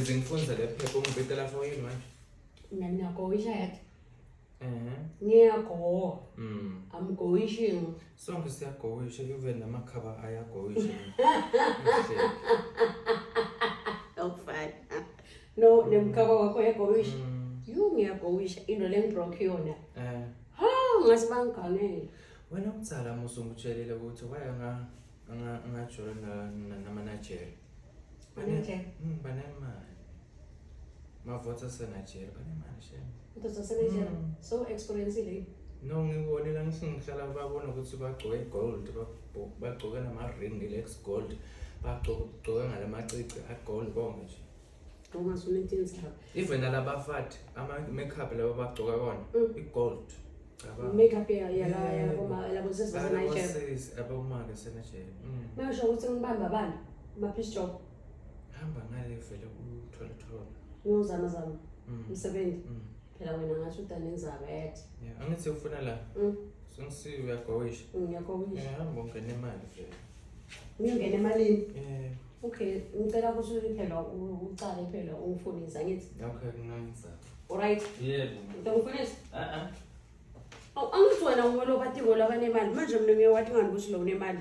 Ngize ngifunze le phepha ungibitela for yini manje? Mina ngiyagowisha yathi. Eh. Ngiyagowa. I'm gowishing. Sonke siyagowisha even namakhaba ayagowisha. Awufani. No, nemkhaba wakho uyagowisha. You ngiyagowisha into lengibroke yona. Eh. Ha, ngathi bangigangela. Wena umdzala musu ngikutshelile ukuthi why nga ngajola nama-Nigeria. Nigeria? Banemali. Mavoti aseNigeria banemali shem. Into zaseNigeria. So experience le. No ngibone la ngithi ngihlala babona ukuthi bagcoke gold, bagcoke nama-ring lex gold, bagcoke ngalamacici a-gold konke nje. Ungasuna inzaba. Even nalabafati ama-makeup laba bagcoka kona i-gold. Cabanga. Makeup ya ya ya labo sisi baseNigeria. Abosisi abomake seNigeria. Mayosho ukuthi ngibamba abantu ma piece job. Hamba ngale vele uthole thola. Ngiyozama zama. Umsebenzi. Phela wena ngathi udanenzaba yathi. Yeah, angithi ufuna la. Sengisi uyagowisha. Ngiyagowisha. Yeah, hamba ungene imali vele. Ngingena emalini. Yeah. Okay, ngicela ukuthi phela ucale phela ungifunise angithi. Okay, kunangiza. Alright. Yebo. Ngicela Ah ah. Awu angithi wena nguwe lo batiko labanemali. Manje mina ngiyowathi ngani ukuthi lo unemali.